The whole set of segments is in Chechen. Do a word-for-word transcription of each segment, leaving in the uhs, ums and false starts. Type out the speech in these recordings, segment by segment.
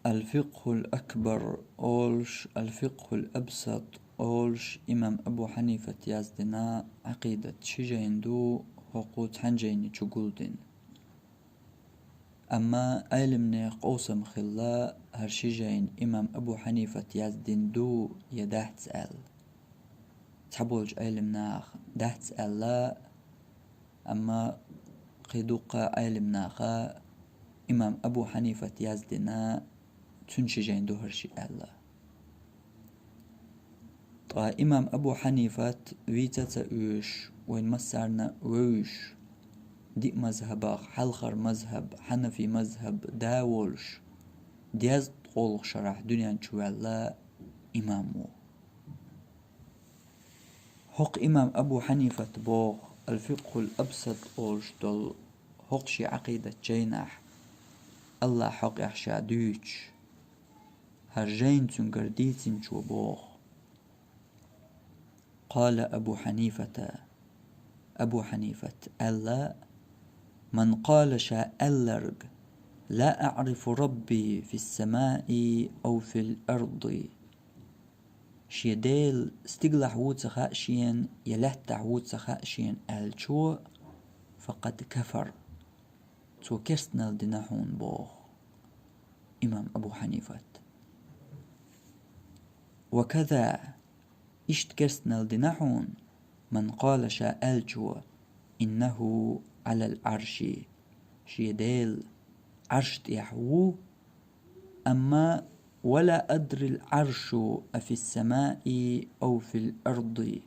Аль-Фикъхуль Акбар олуш, Аль-Фикъхуль Абсат олуш имам Абу Хьанифат яздина Ӏакъидат ши жайна ду, хӀокху цхьан жайни чу гулдина. Амма Ӏелимнех къовсам хилла, хӀара ши жайна имам Абу Хьанифат яздина ду я дац аьлла. Цхьаболчу Ӏелимнаха дац аьлла, амма кхин дуккха Ӏелимнаха имам Абу Хьанифат яздина цуьнан ши жайна ду хӀара ши аьлла. Ткъа имам Абу Хьанифат вийца а ца оьшуш, вайн массарна а вевзаш, диъ мазхӀабах хьалхара мазхӀаб, хьанафи мазхӀаб, да волуш, дезткъолгӀа шарахь дуьнен чу ваьлла имам ву. ХӀокху имам Абу Хьанифат боху, Аль-Фикъхуль Абсат олуш долу хӀокху шен Ӏакъидат жайнахь, АллахӀ хьокъехь ша дуьйцуш, хӀара жайна цуьнгара дийцинчо боху: «Къала Абу Хьанифата», Абу Хьанифат аьлла: «Ман къала», ша аьлларг: «Ла аӀрифу Рабби фис-самаи ау фил арди», шен Дела стигалахь ву ца хаьа шена я лаьттахь ву ца хаьа шена аьллачо, «факъад кафар», цо керстанал дина хьуна боху имам Абу Хьанифат. «Ва каза», иштта керстанал дина хьуна, «ман къала», ша аьллачо: «Иннаху Ӏалал Ӏарши», шен Дела Ӏарш тӀехь ву, амма «ва ла адри ал Ӏаршу афис-самаи ау фил арди»,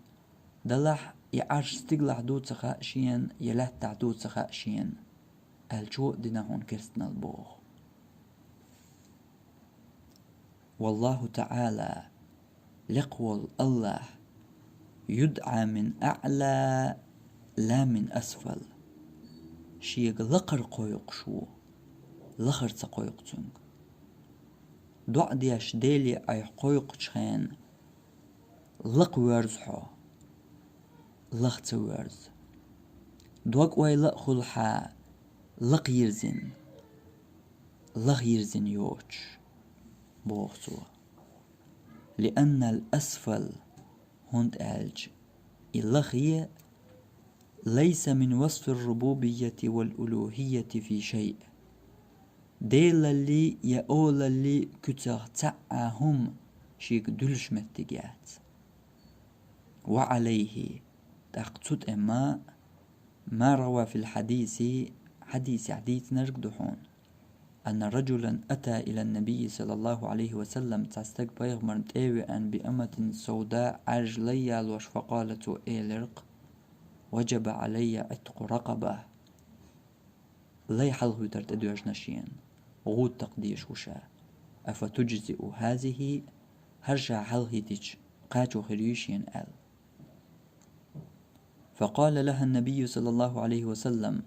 далахь и Ӏарш стигалахь ду ца хаьа шена я лаьттахь ду ца хаьа шена аьллачо дина хьуна керстанал боху. «Валлаху таӀала», лекха волу АллахӀ, «юдӀа мин аӀла, ла мин асфал», шега лакхара кхойкхуш ву, лахара ца кхойкху цуьнга. ДоӀа деш Деле айхьа кхойкхучу хенахь лакха воьрзу хьо, лаха ца воьрзу. Дог-ойла а хуьлу хьан лакха йирзина, лаха йирзина йоцуш, боху цо. «Лианнал асфал», хӀунда аьлча и лахе, «лайса мин васфир рубубийяти вал улухӀийяти фи шай». Делалли я олалли куьцах цхьа а хӀума шега дуьллуш меттиг яц. «Ва Ӏалайхи», тӀаккха цу тӀе ма, «ма рава фил хьадиси», хьадисехь дийцинарг ду хьуна: «Анна раджулан ата илан набийи саллаллаху Ӏалайхи ва саллам», цхьа стаг пайхамарна тӀе а веана, «би аматин сауда», Ӏаьржа лай ялош, «факъала», цо элира-кх: «Ваджаба Ӏалайя Ӏиткъу ракъаба». Лай хьалхавитар тӀедоьжна шена, гӀуда такха дезаш ву ша. «Афа туджзиу хӀазихи», хӀара ша хьалхавитича кхачо хир юй шена аьлла. «Факъала лахӀа набийю саллаллаху Ӏалайхи ва саллам»,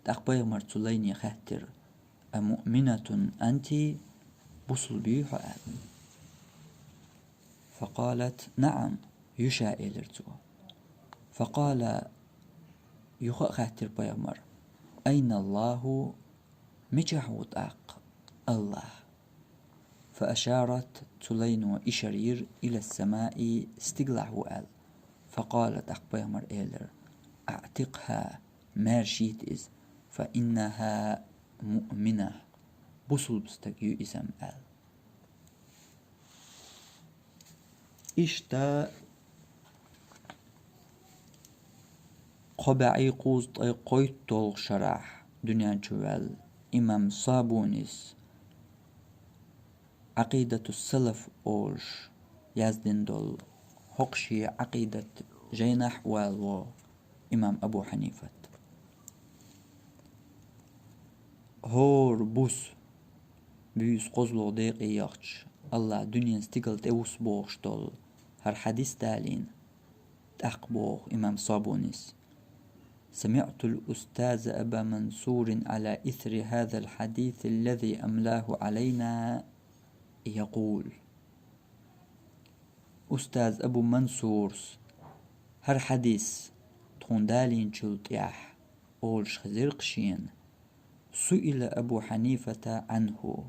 тӀаккха пайхамар цу лайне хаьттира: «А муъминатун анти?» Бусулба юй хьо аьлла. «Факъалат: наӀам», ю ша, элира цо. «Факъала», юха а хаьттира пайхамар: «Айна АллахӀу?» Мичахь ву тӀаккха АллахӀ? Фа ашарат, цу лайно ишар йира, илас-самаи, стигалахь ву аьлла. Факъала, тӀаккха пайхамар элира: «АӀтикъхӀа, маьршийта иза, фа иннахӀа муъмина, бусулба стаг ю иза», аьлла. Иштта кхо бӀе кхузткъе кхойтталгӀа шарахь дуьнен чу ваьлла имам Сабунис «Ӏакъидатус-салаф» олуш яздина долу хӀокху шен Ӏакъидат жайнахь а валаво имам Абу Хьанифат. ХӀора буса буьйса кхозлагӀа декъе яхча, АллахӀ дуьненан стигала тӀевуссу бохуш долу хӀара хьадис далийна, тӀаккха боху имам Сабунис: «СамиӀтул устаза Аба Мансурин Ӏала исри хӀазал хьадисиллази амлахӀу Ӏалайна якъул». Устаз Абу Мансурс хӀара хьадис тхуна далийначул тӀаьхьа олуш хезира-кх шена: «Суила Абу Хьанифата Ӏанху».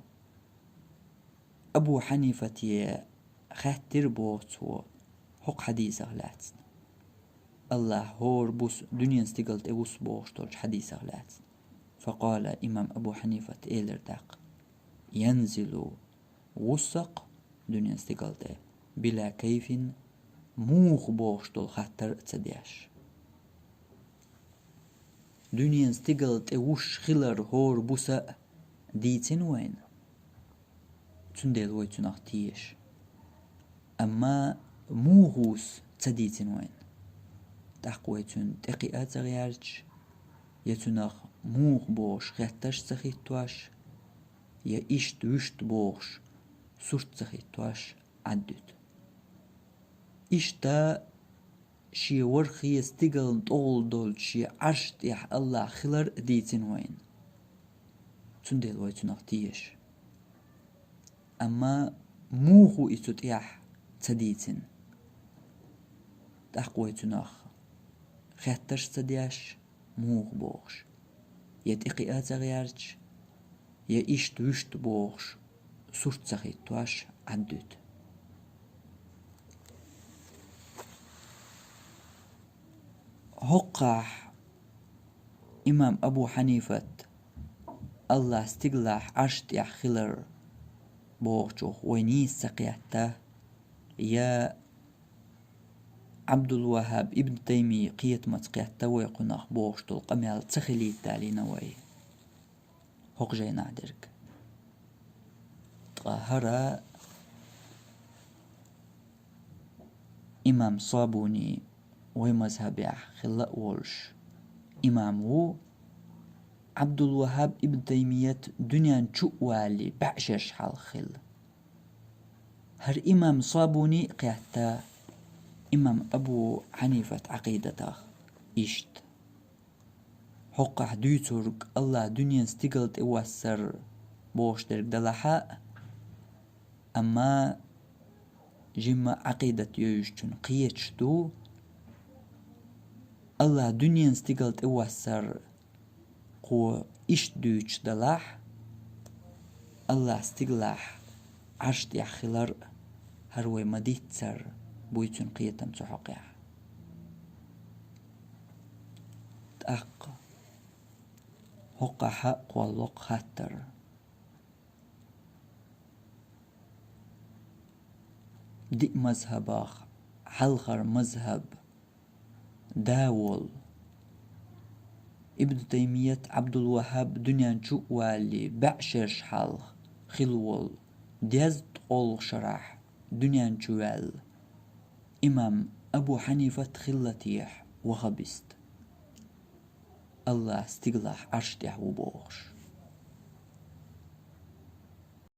Абу Хьанифате хаьттира боху цо хӀокху хьадисах лаьцна. Аллахь хӀора буса дуьненан стигала тӀе вуссу бохуш долчу хьадисах лаьцна. Факъала, имам Абу Хьанифат элира тӀаккха: «Янзилу, вуссакх дуьненан стигала тӀе, била кайфин, муха бохуш долу хаттар а ца деш». Дуьненан стигала тӀе вуссуш хилар хӀора буса а дийцина вайна. Цундела вай цунах теша. Амма муха ву ца дийцина вайна. ТӀаккха вай цуьнан тӀекхиа ца гӀерташ, я цунах муха бохуш хеттарш ца хӀиттош, я иштта-вуьшта бохуш сурт ца хӀиттош Ӏаддуьту. Иштта шен ворхӀе стигална тӀехула долчу шен Ӏарш тӀехь Аллахь хилар а дийцина вайна. Цундела вай цунах теша. Амма муха ву и цу тӀехь ца дийцина. ТӀаккха вай цунах хеттарш ца деш, муха бохуш, я тӀекхиа ца гӀерташ, я иштта-вуьшта бохуш сурт ца хӀиттош Ӏаддуьту. ХӀокхахь имам Абу Хьанифат Аллахь стигалахь Ӏарш тӀехь хилар бохучух вай нийса ца кхетта, я Ӏабдул-ВаххӀаб ибн Таймий кхетамца кхетта вай кхунах бохуш долу къамел ца хилийта далийна вай хӀокху жайнахь дерг. Ткъа хӀара имам Сабуни вай мазхӀабехь хилла а волуш имам ву, Ӏабдул-ВаххӀаб ибн Таймият дуьнен чу а валале бӀе шерш хьалха хилла. ХӀара имам Сабуни а кхетта имам Абу Хьанифат Ӏакъидатах иштта. ХӀокхахь дуьйцург Аллахь дуьненан стигала тӀе воссар бохуш дерг далахь а, амма жимма Ӏакъидат йовзучун кхеташ ду, Аллахь дуьненан стигала тӀе воссар кхо иштта дуьйцуш далахь, Аллахь стигалахь Ӏарш тӀехь хилар а хӀара вай ма-дийццара буй цуьнан кхетам цу хьокъехь. ТӀаккха хӀокхахь а кхолло-кх хаттар. Диъ мазхӀабах хьалхара мазхӀаб да волу, Ибн Таймият Ӏабдул-ВаххӀаб дуьнен чу а валале бӀе шерш хьалха хилла волу, дезткъолгӀа шарахь дуьнен чу ваьлла имам Абу Хьанифат хилла техьа ваххабист, Аллахь стигалахь Ӏарш тӀехь ву бохуш.